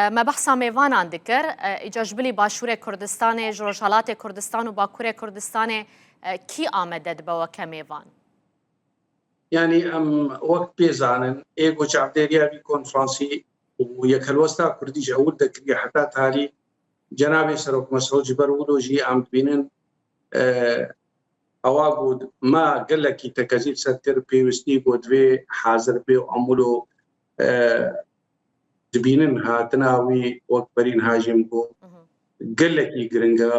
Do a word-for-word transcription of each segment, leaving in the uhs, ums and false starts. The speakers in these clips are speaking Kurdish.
E, me behsa mêvanan dikir. E, îca ji bilî Başûrê Kurdistanê, ji Rojhelatê Kurdistan û Bakurê Kurdistanê, e, kî amade dibe weke mêvan? Yanî em wek pê zanin, ê ku çavdêriya vî konferansî û Yekhelwesta Kurdî ji ewil de kiriye heta tarî, Cenabê Serok Mesûd ji ber wilo jî em dibînin, e, ewa ku me gelekî tekezî li ser kir, pêwîstî ku divê hazir bê û em wilo, e, dibînin hatina wî wek berî niha jî min got, gelekî giring e.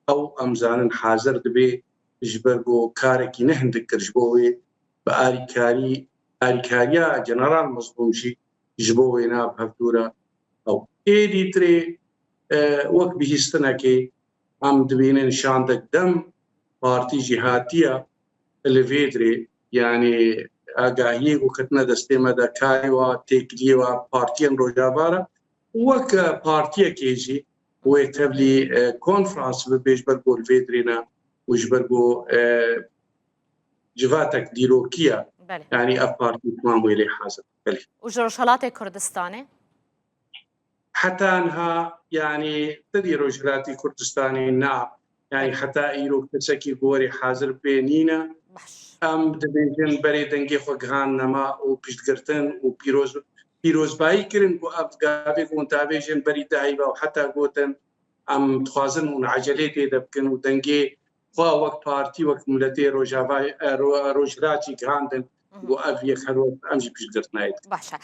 Ew em zanin hazir dibe ji ber ku karekî ne hindik kir ji bo wê, bi alîkarî, alîkariya General Mezlûm jî ji bo wê ne bi hev dû re. Ew êdî tirê, e, wek bihîstinekê em dibînin şandek dem partî jî hatiye li vê dirê, yanî agahiyê ku ketine destê me de karê wa, têkiliyê wa partiyên Rojava re wek partiyekê jî wê tevlî, e, konferans bibe ji ber ku li vê dirê ne û ji ber ku, e, civatek dîrokî ye. Belê. Yanî ev partî tamam wê lê hazir. Belê. Û ji Rojhelatê Kurdistanê? Heta niha, yanî, te dî Rojhilatî Kurdistanê na, yanî heta îro kesekî gorî hazir pê nîne. Baş. Em dibêjin berê dengê xwe gihandine me û piştgirtin û pîroz, pîrozbayî kirin ku ev gavê ku hûn tavêjin berî dehî ve û heta gotin em dixwazin hûn ecelê tê de bikin û dengê xwe wek partî, wek miletê Rojava, e, Ro-, Rojhilat jî gihandin ku ev yek her wek em jî piştgirtinayê dikin. Baş e.